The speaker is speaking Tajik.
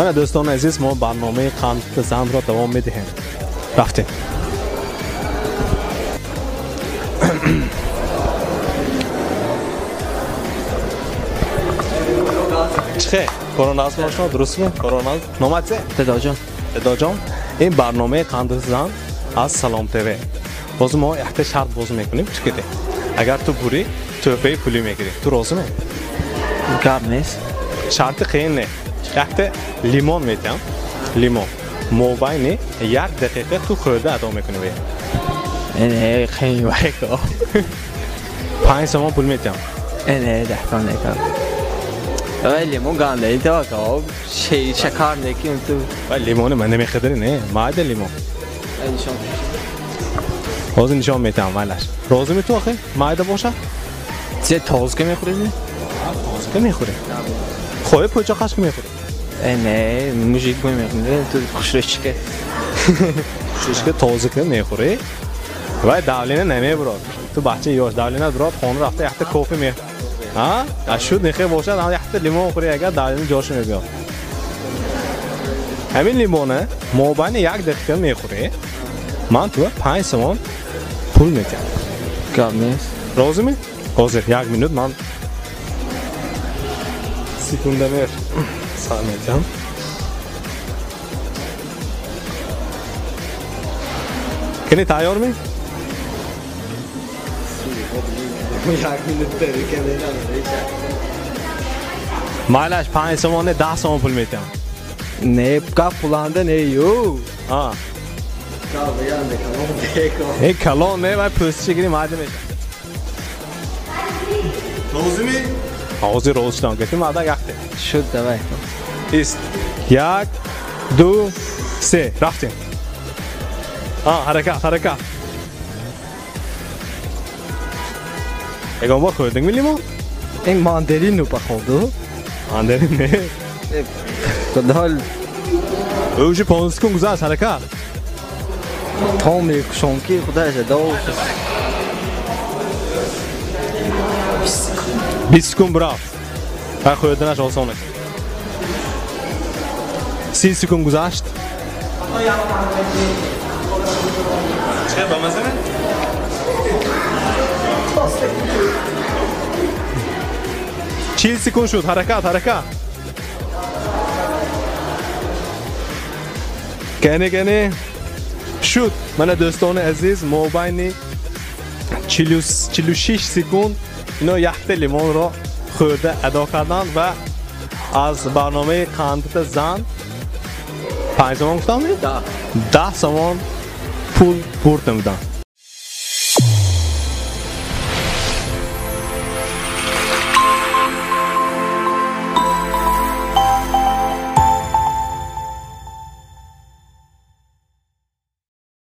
Мана дӯстони азиз, мо барномаи қандта занро давом медиҳем. Рафтем. Чихе? Короназ бошо, дурустми? Короназ. Номат се? Дадоҷон. Дадоҷон, ин барномаи қандта зан аз Салом ТВ. Боз мо якта шарт боз мекунем, чӣ киде? Агар ту бурӣ, тӯҳфаи пулӣ мегирӣ. Ту розимӣ? Гап нест. Шарти қиин не. Якта лимон метиҳам. Лимон. Мобайни як дақиқа ту хӯрда адо мекунӣ бе. Не, қиин вайко. 5 сомон пул метиҳам. Не, даҳтон некам. Вай лимон ганда ин тавака, шакар неким ту. Вай лимони ман намехӯрӣ, не? Майда лимон. Нишон. Ҳозир нишон метиҳам, майлаш. Розимӣ ту охир? Майда бошад? Се тоза ки мехӯрӣ? Тоза ки мехӯрӣ. Хоҳӣ пӯчақаш ки мехӯрӣ? Не, мужик бой мехӯрӣ, ту хушрӯчка. Хушрӯчка тоза ки мехӯрӣ? Вай давлина намебурад. Ту бачаи ёш, давлина бурад, хона рафта якта кофе мехӯрӣ. А? Шуд нехе бошад, якта лимон хӯрӣ, агар давлина ҷоша мебиёд. Ҳамин лимона мобайни як дақиқа мехӯрӣ, ман туро 5 сомон пул метиҳам. Гап нест. Розимӣ? Ҳозир як минут ман секундамер сар метиҳам. Кани тайёрмӣ? Майлаш 5 сомон не, 10 сомон пул метиҳам. Не, гап пуланда не, ю. А. Э, калон не, вай пӯстчи гири майда мешавад. Розимӣ? Ҳозир роз шудам. Гапи мада якте. Шуд, давай. Ист. 1, 2, 3. Рафтем. А, ҳаракат, ҳаракат. Ягон бор хӯрдингми лимон? Ин мандарину походу. Мандарин не. Худо. Уже 15 секунд гузашт, ҳаракат. То мекушом ки худоша до. 20 секунд бурафт. Вай хӯрданаш осон аст. 30 секунд гузашт. Чӣ ба маза? 40 секунд шуд. Ҳаракат, ҳаракат. Кани, кани. Шуд. Мана дӯстони азиз, мобайни 46 секунд ино якта лимонро хӯрда адо карданд ва аз барномаи қандата зан 5 сомон гуфтам? 10 сомон пул бурд намуданд.